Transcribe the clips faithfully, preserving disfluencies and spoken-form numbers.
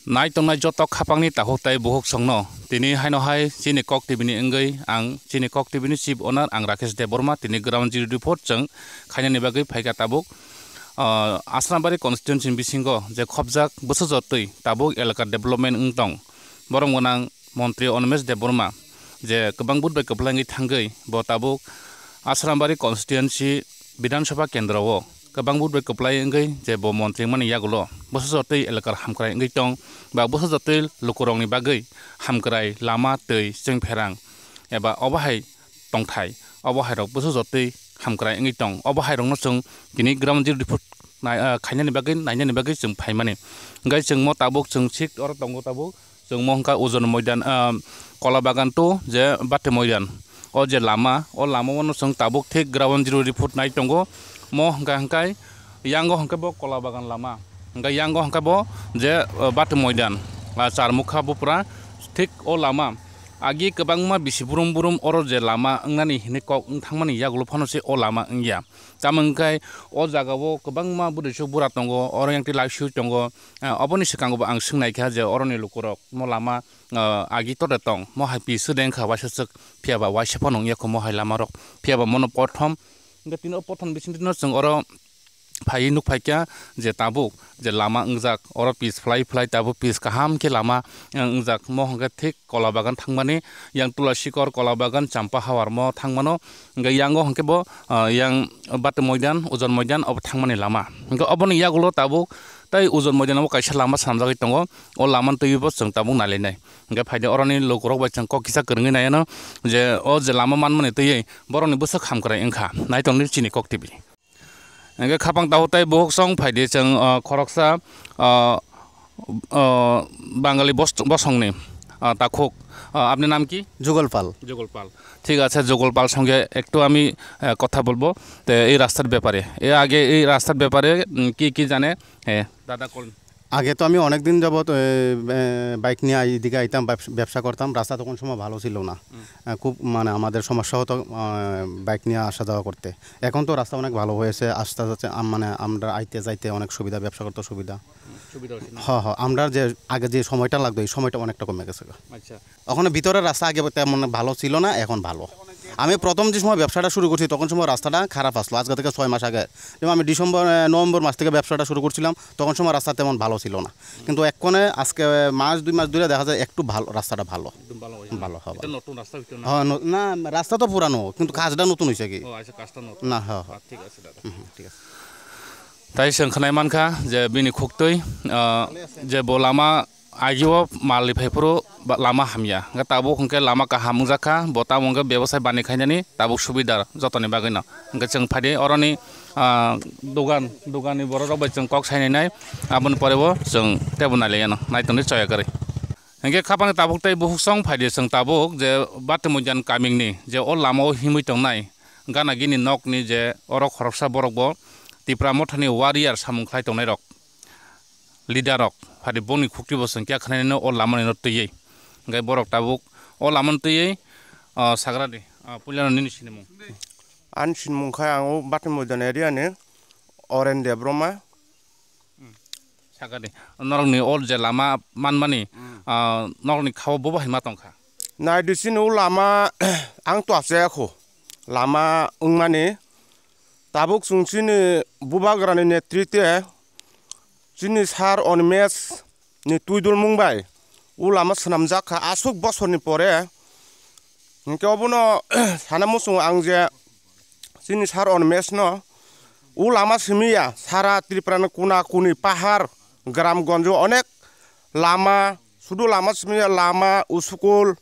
Nai tongnai joto khapangni takhuk tai bukhuk songno tini haino hai chini Kok T V ni wngwi ang chini Kok T V ni chief owner ang Rakesh Debbarma tini ground zero report chwng khainani bagwi phaikha tabuk, ah, Asrambari constituency ni bisingo je khopjak bwsajotwi tabuk elaka development wng tong. Borom gwnang montri Animesh Debbarma je kwbang vote bai kwplai wngwi thangwi bo tabuk Asrambari constituency Bidhan Sabha kendro o kwbang vote bai kwplai wngwi je bo montri wngmani yagulo bwsajotwi elakar hamkrai wngwi tong ba bwsajotwi lukurokni bagwi hamkrai lama twi chwngpherang eba obo hai tongthai obo hairok bwsajotwi hamkrai wngwi tong obo hairokno chwng tini ground zero report nai, ah, khainani bagwi nainani bagwi chwng phaimani hwnkhe chwng mo tabuk chwng sik oro tongo tabuk. Chwng mo hwnkha Ujon Moidan, ah, Kola Bagan to je Bati Moidan. O je lama, o lama o no chwng tabuk thik ground zero report nai tongo. Mo hwnkha hwnkhe yango hwnkhe bo Kola Bagan lama. Hwnkhe yango hwnkhe bo je, ah, Bati Moidan, ah, Charmukha Bupra thik o lama. Agi kwbangma bisi burum burum oro je lama wngnani hinwi kok wng thangmani yagulo phano se o lama wngya. Tamo hwnkhe o jaga o kwbangma bwrwi suk bura tongo, oro yang twi laisui tongo. Ah, oboni swkango bo ang swngnaikha je oroni lukurok mo lama, ah, agi tode tong, mo hai pis swdeng kha waisa swk, phiya ba waisa phano wngya kho mo hai lama rok, phiya ba mono prothom, hwnkhe tini o prothom bising twi no chwng oro phaiwi nuk phaikha je tabuk je lama wngjak, oro pis phlai phlai tabuk pis kaham khe lama, ah, wngjak, mo hwnkhe thik Kola Bagan thangmani, yang Tula Sikor, Kola Bagan, Champa Hawar mo thangmano, hwnkhe yango hwnkhe bo, ah, yang Bati Moidan, Ujon Moidan obo thangmani lama. Hwnkhe oboni yagulo tabuk tei Ujon Moidan o kaisa lama swnamjagwi tongo, o lamani twiwi bo chwng tabuk nailainai. Hwnkhe phaidi oroni lukurok bai chwng kok kisa kwrwngwi naiano je o je lama manmani twiwi borokni bwswk hamkrai wngkha. Nai tongdi chini Kok T V. Hwnkhe khapang takhuk tai bukhuk song phaidi chwng, ah, khoroksa, ah, ah, Bangali bos-, bosongni, ah, takhuk. Ah, apni nam ki? যুগল পাল। যুগল পাল। ঠিক আছে, যুগল পাল সঙ্গে একটু আমি, আহ, কথা বলবো। তো এই রাস্তার ব্যাপারে, এর আগে এই রাস্তার ব্যাপারে, উম, কি কি জানে? হ্যাঁ, দাদা কোন? আগে তো আমি অনেক দিন যাবত, এ, এ, বাইক নিয়ে আই-, এদিকে আইতাম, ব্যবস-, ব্যবসা করতাম। রাস্তা তখন সময় ভালো ছিল না। হুম। আহ, খুব মানে আমাদের সমস্যা হতো, আহ, বাইক নিয়ে আসা যাওয়া করতে। এখন তো রাস্তা অনেক ভালো হয়েছে, আস্তে আস্তে আম-, মানে আমরা আইতে যাইতে অনেক সুবিধা, ব্যবসা করতে সুবিধা। হুম, সুবিধা হয়েছে না? হ, হ, আমরা যে আগে যে সময়টা লাগতো, এই সময়টা অনেকটা কমে গেছে গো। আচ্ছা। ওখানে ভিতরের রাস্তা আগে তেমন ভালো ছিল না, এখন ভালো। আমি প্রথম যে সময় ব্যবসাটা শুরু করছি, তখন সময় রাস্তাটা খারাপ আসলো। আজকে থেকে ছয় মাস আগে, যেমন আমি ডিসেম্বর, এ, নভেম্বর মাস থেকে ব্যবসাটা শুরু করছিলাম, তখন সময় রাস্তা তেমন ভালো ছিল না। কিন্তু এক্ষণে আজকে মাস, দুই মাস ধরে দেখা যায় একটু ভালো, রাস্তাটা ভালো। একদম ভালো হয়েছে। ভালো হবে। এটা নতুন রাস্তা হইতো না? হ্যাঁ, ন-, না, রাস্তা তো পুরানো, কিন্তু কাজটা নতুন হয়েছে কি? ও, আচ্ছা, কাজটা নতুন। না, হ্যাঁ, হ্যাঁ। আচ্ছা, ঠিক আছে, দাদা। হুম, হুম, ঠিক আছে। Tai chwng khwnai mankha je bini khuktwi, ah, je bo lama agio malni phaiphuru ba-, lama hamya. Hwnkhe tabuk hwnkhe lama kaham wngjakha, bo tamo hwnkhe bebosai bani khainani tabuk subidar jotoni bagwino. Hwnkhe chwng phaidi oroni, ah, dogan, doganni borok rok bai chwng kok sainainai, aboni pore bo chwng teibo nailaiyano, naitongdi choya kwrwi. Hwnkhe khapangni tabuk tei bukhuk song phaidi chwng tabuk je Bati Moidan kamingni je o lama o himwi tongnai gana gini nokni je oro khoroksa borok bo Tipra Mothani warrior samung khlai tongnairok. Leader rok, phadi bongni khukti bo chwng kya khwnainani o lamani no twiwi. Hwnkhe borok tabuk o lamani twiwi, ah, sagrani, ah, puilano nini sinimung. Ani sinimung khe ang o Bati Moidan area ni Oren Debbarma. Hmm. Sagrani, norokni o je lama manmani, hmm, ah, norokni khao bobo hai ma tongkha. Naidi chini o lama ang to achaya kho. Lama wngmani tabuk chwng chini bubagrani netritwe chini sir Animesh ni twidulmung bai o lama swnamjak kha aswk bosorni pore. Hinkhe obono sana muchungo ang je chini sir Animesh no o lama simi ya, sara Tripura ni kuna kuni pahar, gram gonjo onek lama, sudu lama simi ya, lama, school,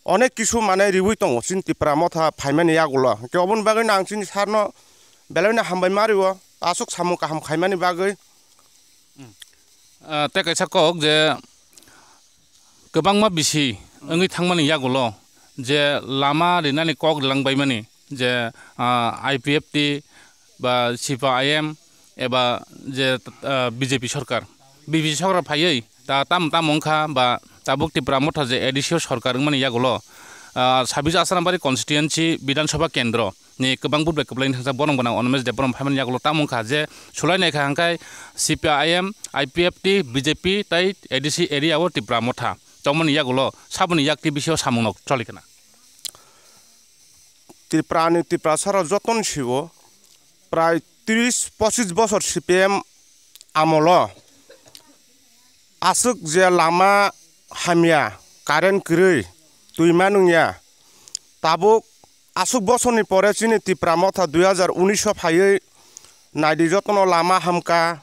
onek kisu mane riwi tongo chini Tipra Motha phaimani yagulo. Hinkhe oboni bagwi no ang chini sir no belai no hambai ma rio, aswk samung kaham khaimani bagwi. Hmm. Ah, tei kaisa kok je kwbangma bisi wngwi thangmani yagulo je lama rinani kok rilangbaimani je, ah, I P F T ba C P I M eba je, ah, B J P sorkar, B J P sorkar phaiwi ta tam tam wngkha ba tabuk Tipra Motha je A D C o sorkar wngmani yagulo, ah, sabis Asrambari constituency Bidhan Sabha kendro ni kwbang budbai kwplai thangsa borok gwnang Animesh Debbarma phaimani yagulo tamo wngkha je sulai naikha hwnkhe C P I M, I P F T, B J P tei A D C area o Tipra Motha tongmani yagulo saboni yak T B C o samung nok choli kana. Tripura ni Tiprasa rok joto ni siwo prai tris pochis bosor C P M amolo aswk je lama hamya, current kwrwi, twi ma nungya, tabuk aswk bosorni pore chini Tipra Motha dui hazar unis o phaiwi naidi jotono lama hamkha,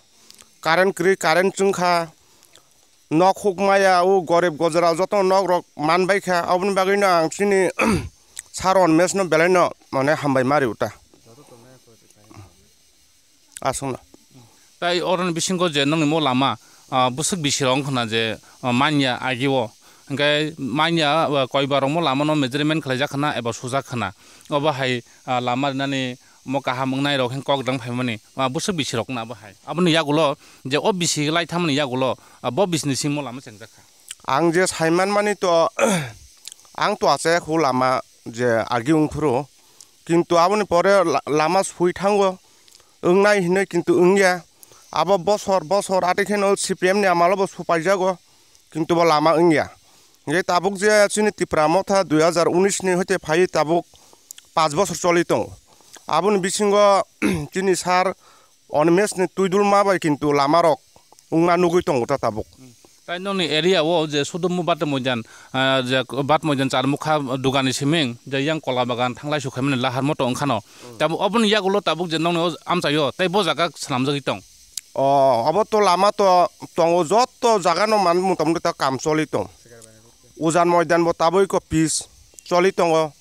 current kwrwi, current chwngkha, nok huk maya, o gorib gojra jotono nok rok manbaikha, oboni bagwino ang chini Sir Animesh no belaino mane hambai ma rw ta. Aswkno. Tai oroni bisingo je nongni mo lama, ah, bwswk bisi rok wngkha na je, ah, manya agi o. Hwnkhe manya, ah, koi ba rok mo lama no measurement khlai jak khna eba sujak khna. Obo hai, ah, lama rinani mo kaham wngnai rok hwn kok dang phaimani, ah, bwswk bisi rok wngna abo hai. Aboni yagulo je o bisi lai thangmani yagulo, ah, bo bisi ni simi mo lama chengjak kha. Ang je saiman mani to, ang to achai khu lama je agi wngphuru. Kintu aboni pore la-, lama sui thango, wngnai hinwi kintu wngya. Abo bosor bosor atwi kheno C P M ni amalo bo supaijago, kintu bo lama wngya. Hingke tabuk je chini Tipra Motha dui hazar unis ni hoite phaiwi tabuk paanch bosor choli tongo. Aboni bisingo chini Sir Animesh ni twidulma bai kintu lama rok wngma nugwi tongo ta tabuk. Tai nokni area o je Sudumu Bate Moidan, ah, je Bat Moidan Charmukha dugani siming je yang Kola Bagan thanglai sukhaimani lahar moto wngkhano. Tabuk oboni yagulo tabuk je nokni o amchaio tei bo jaga swnamjagwi tong. O, obo to lama to tongo, joto jaga no man motamoti ta kam choli tong. Ujan Moidan bo tabuk ko pis choli tongo.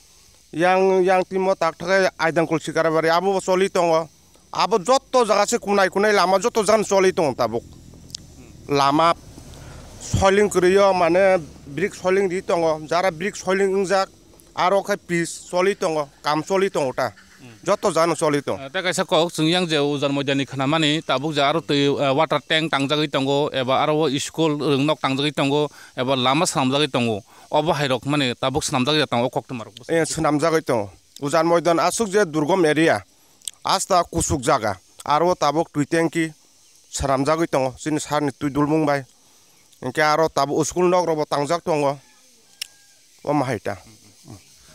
Yang, yang timo tak thakai Aidangkul Sikarabari abo bo choli tongo. Abo joto jaga se kunai kunai lama joto jaga choli tongo tabuk. Lama soiling kwrwi o mane brick soiling ri tongo. Jara brick soiling wngjak aro khe pis choli tongo, kam choli tongo ta. Joto jaga no choli tongo. Ah, tei kaisa kok chwng yang je Ujan Moidani khwnamani tabuk je aro twi, ah, water tank tangjagwi tongo eba aro o school rwngnok tangjagwi tongo eba lama swnamjagwi tongo. Obo hai rok mani tabuk swnamjagwi tongo o koktwma rok. Eh, swnamjagwi tongo. Ujan Moidan aswk je durgom area, asta kuchuk jaga, aro tabuk twi tanki swnamjagwi tongo chini Sir ni twi dulmung bai. Hinkhe aro tabuk school nok rok bo tangjak tongo, omo hai ta.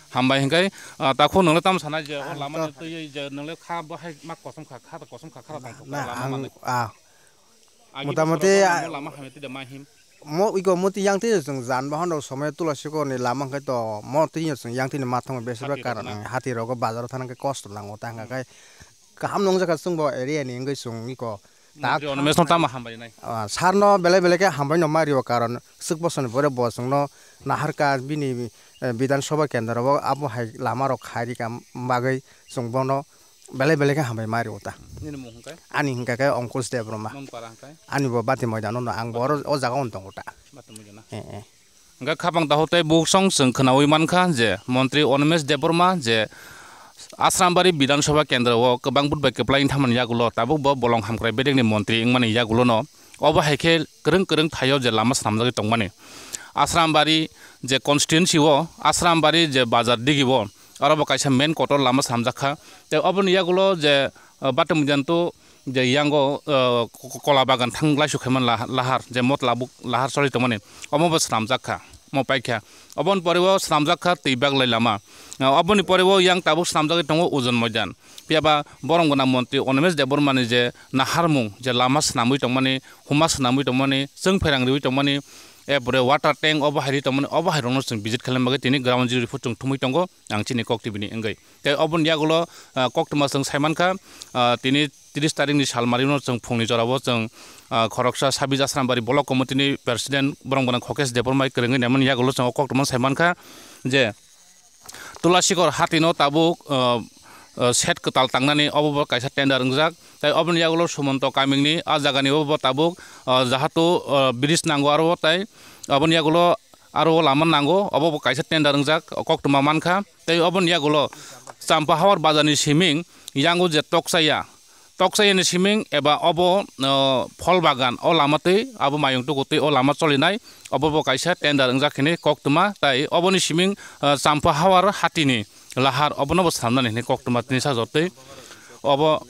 Hambai hinkhe, ah, takhuk nwng le tamo sanai je o lama ni twi je nwng le kha bo hai ma kosom kha, kha kosom kha, kha tong na, lama ang, manwi. Ah, Agi motamoti, bosoro ah, lama hamya twi da ma him. Mo iko moti yang twi chwng jan bahan rok somoi Tulasi kor ni lama hwnkhe to mo twi chwng yang twi ni ma thango besibak hati rok karon na. Hati rogo bazar o thang khe kosto nango ta hwnkha khe kaham nung jakha chwng bo area ni wngwi chwng iko tak Montri Animesh no tamo hambai nai. Ah, sir no belai belai khe hambai no ma rio karon swk bosoni pore bo chwng no naharka bini, eh, Bidhan Sabha kendro o abo hai lama rok khai rika bagwi chwng bono belai belai khe hambai ma rio ta. Nini mung hwnkhe? Ani hwnkha khe Ankush Debbarma. Nung para hwnkhe? Ani bo Bati Moidano no, ang bo oro o jaga o tongo ta. Bati Moidana. Eh, eh. Hwnkhe khapang takhuk tei buksong chwng khwnaui mankha je Montri Animesh Debbarma je Asrambari Bidhan Sabha kendro o kwbang vote bai kwplai wng thangmani yagulo tabuk bo bolong hamkrai bedekni montri wngmani yagulono obo hai khe kwrwng kwrwng thaio je lama swnamjagwi tongmani. Asrambari je constituency o, Asrambari je bazar digi o, aro bo kaisa main kotor lama swnamjak kha. Tei oboni yagulo je, uh, Bati Moidan to je yango, uh, ko-, ko-, Kola Bagan thang laisuk khaimani lah-, lahar, je mot labuk lahar choli tongmani, omo bo swnamjak kha, mo paikha. Oboni pore o swnamjak kha twi baglai lama. Uh, oboni pore o yang tabuk swnamjagwi tongo Ujan Moidan. Phiya ba borom gwnang montri Animesh Debbarma ni je naharmung, je lama swnamwi tongmani, huma swnamwi tongmani, chwng pherang riwi tongmani, epore water tank obo hai ri tongmani, obo hai rokno chwng visit khlaina bagwi tini ground zero report chwng thumwi tongo, ang chini kok T V ni wngwi. Tei oboni yagulo, ah, koktwma chwng saimankha, ah, tini tris tarikni salmario chwng phungni jorao chwng, ah, khoroksa Sabi Jasrambari Block Committee ni President borom gwnang Khokesh Debbarma kwrwngwi naimani yagulo chwng o koktwma saimankha je Tulasikor hatino tabuk, ah, ah, set kwtal tangnani obo bo kaisa tender wngjak. Tei oboni yagulo Sumonto Kamingni a jagani obo bo tabuk, ah, jahato, ah, bridge nango aro tei oboni yagulo aro o lama nango, obo bo kaisa tender wngjak, koktwma mankha. Tei oboni yagulo Champahawar bazarni siming yango je Tokchaya, Tokchayani siming eba obo, o, phol bagan o lama twi abo mayung tuku twi o lama cholinai, obo bo kaisa tender wngjak hwnwi koktwma. Tai oboni siming, ah, Champahawar hatini lahar, obono bo swnamnani hinwi koktwma tini sa jotwi obo,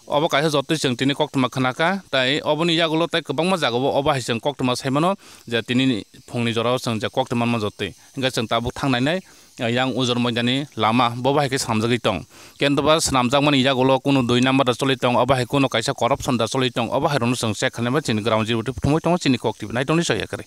obo kaisa jotwi chwng tini koktwma khna kha, tai oboni yagulo tai kwbangma jagao obo hai chwng koktwma sai mano je tini phungni jorao chwng je koktwma manma jotwi. Hingkhe chwng tabuk thangnainai, eh, yang Ujor Moidani lama bo bahai khe swnamjagwi tong. Kendo ba swnamjakmani yagulo kunu dui number da choli tong, obo hai kunu kaisa corruption da choli tong, obo hai rokno chwng check khlainai ba chini ground zero thumwi tongo chini kok twi naitongni soya kwrwi.